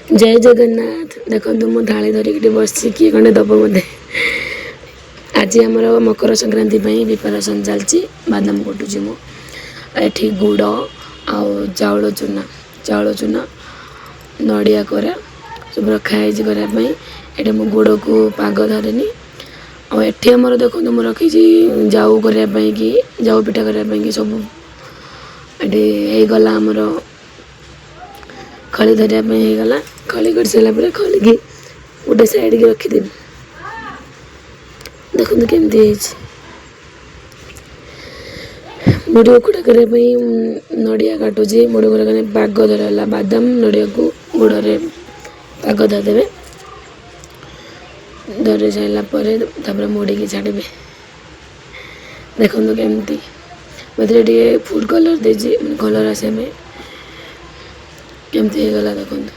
ଜୟ ଜଗନ୍ନାଥ। ଦେଖନ୍ତୁ, ମୁଁ ଥାଳି ଧରିକି ଟିକେ ବସିଛି, କିଏ ଖଣ୍ଡେ ଦେବ ମୋତେ। ଆଜି ଆମର ମକର ସଂକ୍ରାନ୍ତି ପାଇଁ ପ୍ରିପାରେସନ୍ ଚାଲିଛି। ବାଦାମ କୁଟୁଛି ମୁଁ ଏଠି, ଗୁଡ଼ ଆଉ ଚାଉଳ ଚୁନା, ଚାଉଳ ଚୁନା, ନଡ଼ିଆ କୋରା ସବୁ ରଖା ହେଇଛି କରିବା ପାଇଁ। ଏଠି ମୁଁ ଗୁଡ଼କୁ ପାଗ ଧରିନି। ଆଉ ଏଠି ଆମର ଦେଖନ୍ତୁ, ମୁଁ ରଖିଛି ଯାଉ କରିବା ପାଇଁ କି, ଯାଉ ପିଠା କରିବା ପାଇଁ କି। ସବୁ ଏଠି ହେଇଗଲା। ଆମର ଖଳି ଧରିବା ପାଇଁ ହେଇଗଲା। ଖଳି କରିସାରିଲା ପରେ ଖଳିକି ଗୋଟେ ସାଇଡ଼କି ରଖିଦେବି। ଦେଖନ୍ତୁ କେମିତି ହେଇଛି। ମୁଢ଼ି ଉଖୁଡ଼ା କରିବା ପାଇଁ ନଡ଼ିଆ କାଟୁଛି। ମୁଢ଼ି ଉଖୁଡ଼ା କରିବା ପାଇଁ ପାଗ ଧରା ହେଲା। ବାଦାମ ନଡ଼ିଆକୁ ଗୁଡ଼ରେ ପାଗ ଧରିଦେବେ। ଧରି ସାରିଲା ପରେ ତାପରେ ମୁଢ଼ିକି ଛାଡ଼ିବେ। ଦେଖନ୍ତୁ କେମିତି। ମୁଁ ଏଥିରେ ଟିକେ ଫୁଡ଼୍ କଲର୍ ଦେଇଛି, ମାନେ କଲର୍ ଆସିବା ପାଇଁ। କେମିତି ହେଇଗଲା ଦେଖନ୍ତୁ।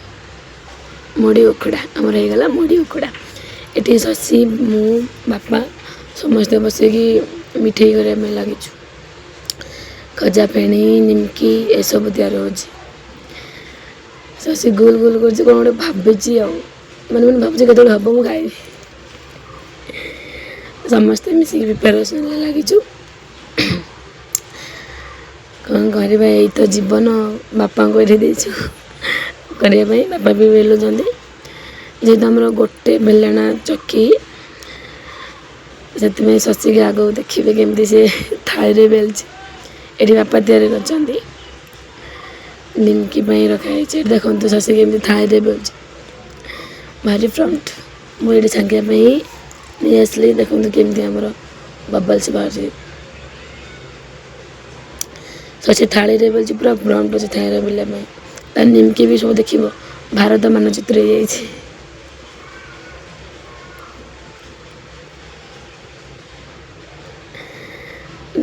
ମୁଢ଼ି ଉଖୁଡ଼ା ଆମର ହେଇଗଲା। ମୁଢ଼ି ଉଖୁଡ଼ା ଏଠି ଶଶୀ, ମୁଁ, ବାପା ସମସ୍ତେ ବସିକି ମିଠେଇ କରିବା ପାଇଁ ଲାଗିଛୁ। ଖଜା, ଫେଣି, ନିମକି ଏସବୁ ତିଆରି ହେଉଛି। ଶଶୀ ଗୋଲ ଗୋଲ କରୁଛି, କ'ଣ ଗୋଟେ ଭାବିଛି। ଆଉ ମାନେ ମାନେ ଭାବୁଛି କେତେବେଳେ ହେବ, ମୁଁ ଖାଇବି। ସମସ୍ତେ ମିଶିକି ପ୍ରିପାରେସନ୍ରେ ଲାଗିଛୁ। କ'ଣ କରିବା, ଏଇ ତ ଜୀବନ। ବାପାଙ୍କୁ ଏଠି ଦେଇଛୁ କରିବା ପାଇଁ, ବାପା ବି ବେଲୁଛନ୍ତି। ଯେହେତୁ ଆମର ଗୋଟେ ବେଲଣା ଚକି, ସେଥିପାଇଁ ଶଶୀକି ଆଗକୁ ଦେଖିବେ କେମିତି ସେ ଥାଳିରେ ବେଲୁଛି। ଏଠି ବାପା ତିଆରି କରିଛନ୍ତି। ନିମକି ପାଇଁ ରଖାହେଇଛି। ଏଠି ଦେଖନ୍ତୁ, ଶଶୀ କେମିତି ଥାଳିରେ ବେଲୁଛି, ଭାରି ଫ୍ରଣ୍ଟ। ମୁଁ ଏଠି ଛାଙ୍କିବା ପାଇଁ ନେଇ ଆସିଲି। ଦେଖନ୍ତୁ କେମିତି ଆମର ବବଲ୍ସ ବାହାରୁଛି। ଶଶୀ ଥାଳିରେ ବେଲୁଛି, ପୁରା ଫ୍ରଣ୍ଟ ଅଛି ଥାଳିରେ ବେଲିବା ପାଇଁ। ତା ନିମକି ବି ସବୁ ଦେଖିବ, ଭାରତ ମାନଚିତ୍ର ହେଇଯାଇଛି।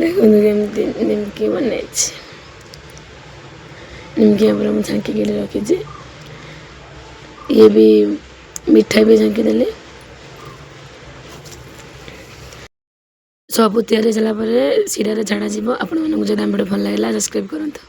ଦେଖନ୍ତୁ କେମିତି ନିମକି ବନେଇଛି। ନିମକି ଆମର ମୁଁ ଛାଙ୍କିକି ଏଠି ରଖିଛି। ଇଏ ବି ମିଠା ବି ଛାଙ୍କିଦେଲି। ସବୁ ତିଆରି ସାରିଲା ପରେ ଶିରାରେ ଛାଡ଼ାଯିବ। ଆପଣମାନଙ୍କୁ ଯଦି ଆମ ଭିଡ଼ିଓ ଭଲ ଲାଗିଲା, ସବସ୍କ୍ରାଇବ୍ କରନ୍ତୁ।